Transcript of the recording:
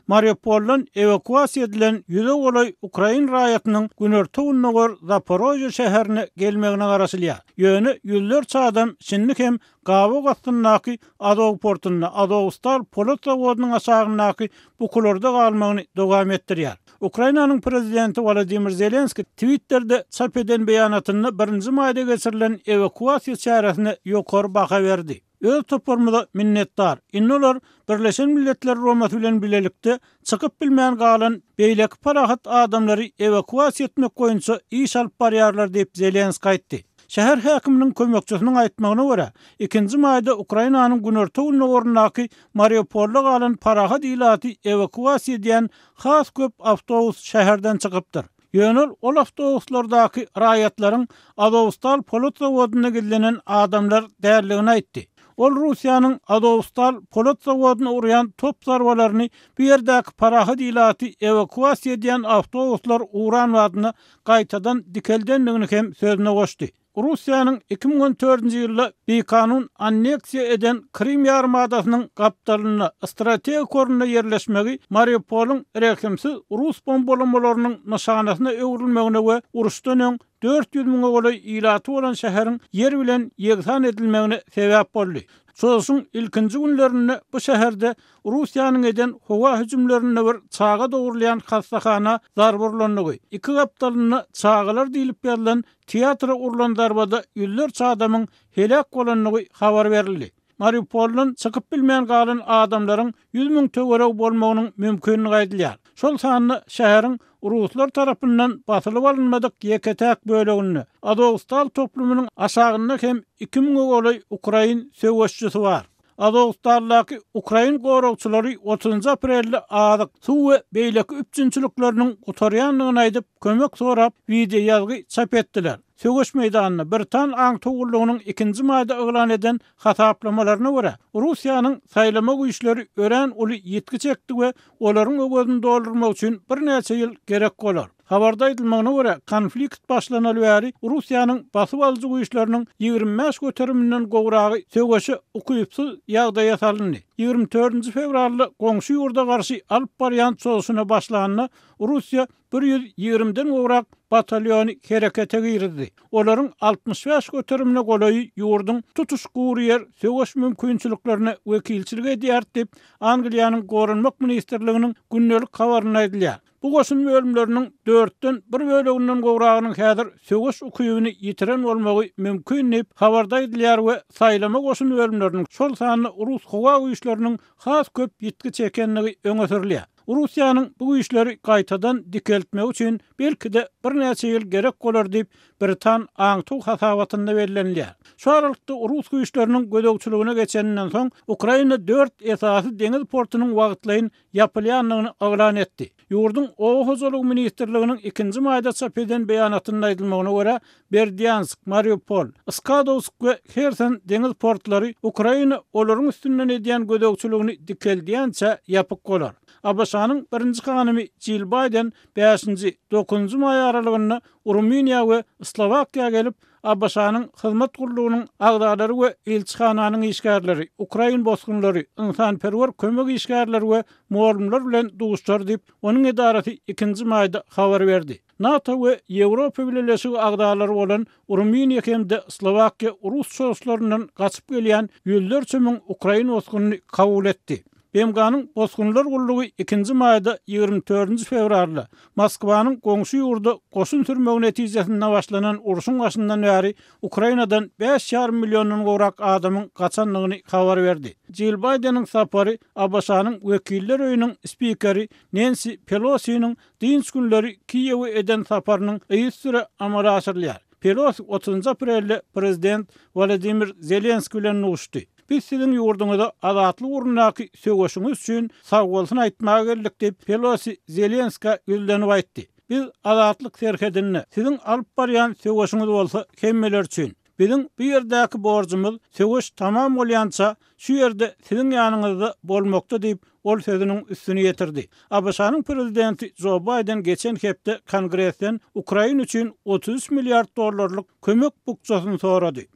Mariupoldan ewakuasiýa edilen ýüze golaý ukrain raýatynyň günorta-gündogar Zaporožýe şäherine gelmegine garaşylýar. Ýöne ýüzlerçe adam şindi hem gabaw astyndaky Azow portunda, Azowstal polat zawodynyň aşagyndaky bukularda galmagyny dowam etdirýär. Ukrainanyň prezidenti Wolodymyr Zelenskiý Twitterde çap eden beýanatynda birinji maýda geçirilen ewakuasiýa çäresine ýokary baha berdi. Öz toparymyza minnetdar. Indi olar Birleşen Milletler Guramasy bilen bilelikde çykyp bilmän galan beýleki parahat adamlary ewakuasiýa etmek boýunça iş alyp barýarlar diýip, Zelenskiý aýtdy. Şäher häkiminiň kömekçisiniň aýtmagyna görä, ikinji maýda Ukrainanyň günorta-gündogaryndaky Mariupolda galan parahat ilaty ewakuasiýa edýän has köp awtobus şäherden çykypdyr. Ýöne ol ol awtobuslardaky raýatlaryň Azowstal polat zawodynda gizlenen adamlar däldigini aýtdy. Ol Russiýanyň Azowstal polat zawodyna urýan top zarbalaryny bu ýerdäki parahat ilaty ewakuasiýa edýän awtobuslar ugran badyna gaýtadan dikeldendigini hem sözüne goşdy. Russiýanyň 2014-nji ýylda bikanun anneksiýa eden Krym ýarymadasynyň gapdalynda strategik orunda ýerleşmegi Mariupolyň rehimsiz rus bombalamalarynyň nyşanasyna öwrülmegine we uruşdan öň 400 müňe golaý ilaty bolan şäheriň ýer bilen ýegsan edilmegine sebäp boldy. Çozuşyň ilkinji günlerinde bu şäherde Russiýanyň eden howa hüjümlerinde bir çaga dogrulýan hassahana zarba urlandygy, iki gapdalynda çagalar diýlip ýazylan Teatra urlan zarbada ýüzlerçe adamyň heläk bolandygy habar berildi. Mariupoldan çykyp bilmän galan adamlaryň 100 müň töweregi bolmagynyň mümkindigi aýdylýar. Şol sanda şäheriň ruslar tarapyndan basylyp alynmadyk ýeke-täk böleginde, Azowstal toplumynyň aşagynda hem iki müňe golaý ukrain söweşijisi bar. Azowstaldaky ukrain goragçylary otuzynjy aprelde azyk, suw we beýleki üpjünçilikleriniň gutarýandygyny aýdyp, kömek sorap, wideoýazgy çap etdiler. Söweş meýdanynda britan aňtaw gullugynyň ikinji maýda yglan eden hasaplamalaryna görä, Russiýanyň saýlama güýçleri örän uly ýitgi çekdi we olaryň öwezini doldurmak üçin birnäçe ýyl gerek bolar. Habarda aýdylmagyna görä, konflikt başlanaly bäri Russiýanyň basyp alyjy güýçleriniň 25 göteriminden gowragy söweşe ukypsyz ýagdaýa salyndy. 24-nji fewralda goňşy ýurda garşy alyp barýan çozuşyna başlanda, Russiýa bir ýüz ýigrimiden gowrak batalýony herekete girizdi. Olaryň 65 göterimine golaýy ýurduň tutuş gury ýer söweş mümkinçiliklerine wekilçilik edýär diýip, Angliýanyň Goranmak ministrliginiň gündelik habarynda aýdylýar. Bu goşun bölümleriniň dörtden bir böleginden gowragynyň häzir söweş ukybyny ýitiren bolmagy mümkin diýip, habarda aýdylýar we saýlama goşun bölümleriniň, şol sanda rus howa güýçleriniň has köp ýitgi çekendigi öňe sürülýär. Russiýanyň bu güýçleri gaýtadan dikeltmegi üçin belki-de birnäçe ýyl gerek bolar diýip, britan aňtaw hasabatynda bellenilýär. Şu aralykda rus güýçleriniň gözegçiligine geçeninden soň, Ukraina dört esasy deňiz portunyň wagtlaýyn ýapylýandygyny yglan etdi. Ýurduň Oba hojalygy ministrliginiň ikinji maýda çap eden beýanatynda aýdylmagyna görä, Berdýansk, Mariupol, Skadowsk we Herson deňiz portlary Ukraina olaryň üstünden edýän gözegçiligini dikeldýänçä ýapyk bolar. ABŞ-nyň birinji hanymy Jill Baýden bäşinji, dokuzynjy maý aralygynda Rumyniýa we Slowakiýa gelip, ABŞ-nyň hyzmat gullugynyň agzalary we ilçihananyň işgärleri, ukrain bosgunlary, ynsanperwer kömek işgärleri we mugallymlar bilen duşuşar diýip, onuň edarasy ikinji maýda habar berdi. NATO we Ýewropa Bileleşigi agzalary bolan Rumyniýa hem-de Slowakiýa rus çozuşlaryndan gaçyp gelýän ýüzlerçe müň ukrain bosgunyny kabul etdi. BMG-niň Bosgunlar gullugy ikinji maýda, 24-nji fewralda, Moskwanyň goňşy ýurda goşun sürmegi netijesinde başlanan urşuň başyndan bäri Ukrainadan bäş ýarym milliondan gowrak adamyň gaçandygyny habar berdi. Jill Baýdeniň sapary ABŞ-nyň Wekiller öýüniň spikeri Nensi Pelosiniň dynç günleri Kiýewe eden saparynyň yzysüre amala aşyrylýar. Pelosi otuzynjy aprelde prezident Wolodymyr Zelenskiý bilen duşuşdy. Biz siziň ýurduňyza azatlyk ugrundaky söweşiňiz üçin sagbolsun aýtmaga geldik diýip, Pelosi Zelenskä ýüzlenip aýtdy. Biz azatlyk serhedinde, siziň alyp barýan söweşiňiz bolsa hemmeler üçin. Biziň bu ýerdäki borjumyz söweş tamam bolýança şu ýerde siziň ýanyňyzda bolmakda diýip, ol sözüniň üstüni ýetirdi. ABŞ-nyň prezidenti Jo Baýden geçen hepde Kongresden Ukraina üçin 33 milliard dollarlyk kömek bukjasyny sorady.